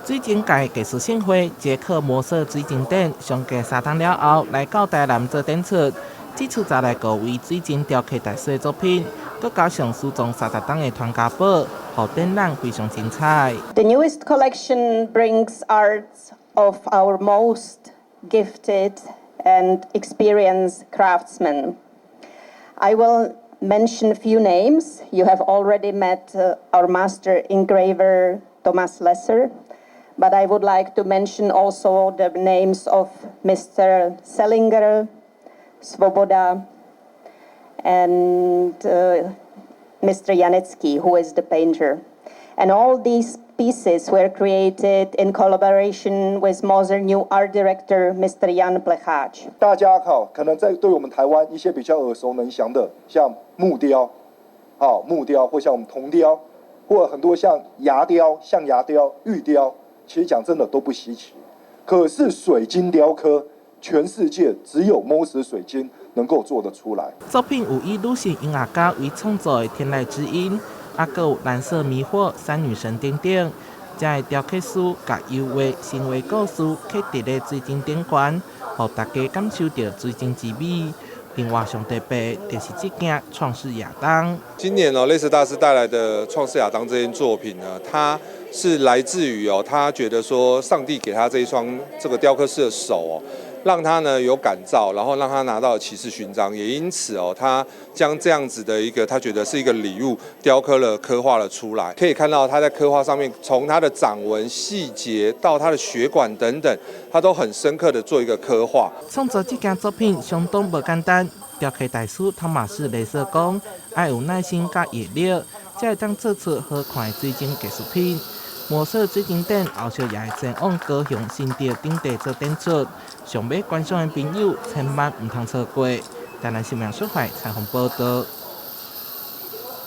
水晶界藝術盛會捷克摩瑟水晶展，相隔3冬了後來到台南做展出。這次找來五位水晶雕刻大師的作品，閣加上失蹤30冬的傳家寶，予展覽非常精彩。 The newest collection brings arts of our most gifted and experienced craftsmen. I will mention a few names. You have already met our master engraver Thomas Lesser, but I would like to mention also the names of Mr. Selinger, Svoboda, and Mr. Janecký, who is the painter. And all these pieces were created in collaboration with Moser new art director, Mr. Jan Plecháč. 大家好，可能在對我們台灣一些比較耳熟能詳的，像木雕，好木雕，或像我們銅雕，或很多像牙雕、象牙雕、玉雕，其實講真的都不稀奇。可是水晶雕刻，全世界只有摩瑟水晶能夠做得出來。作品有以女性音樂家為創作的天籟之音，啊，閣有藍色迷惑、三女神等等，遮的雕刻師共油畫、神話故事刻佇咧水晶頂懸，予大家感受著水晶之美。另外，上特別就是這件創世亞當。今年哦，雷瑟大師帶來的創世亞當這件作品呢，它是來自於哦，他覺得說上帝給他這一雙這個雕刻師的手哦，讓他呢有感召，然後讓他拿到了騎士勳章，也因此哦，他將這樣子的一個他覺得是一個禮物，雕刻了刻畫了出來。可以看到他在刻畫上面，從他的掌紋細節到他的血管等等，他都很深刻的做一個刻畫。創作這件作品相當無簡單，雕刻大師湯馬士雷瑟講，愛有耐心佮毅力，才會當做出好看的水晶藝術品。摩瑟水晶展後續也會前往高雄、新竹等地做展出，想欲觀賞的朋友千萬毋通錯過。台南新聞小懷採訪報道。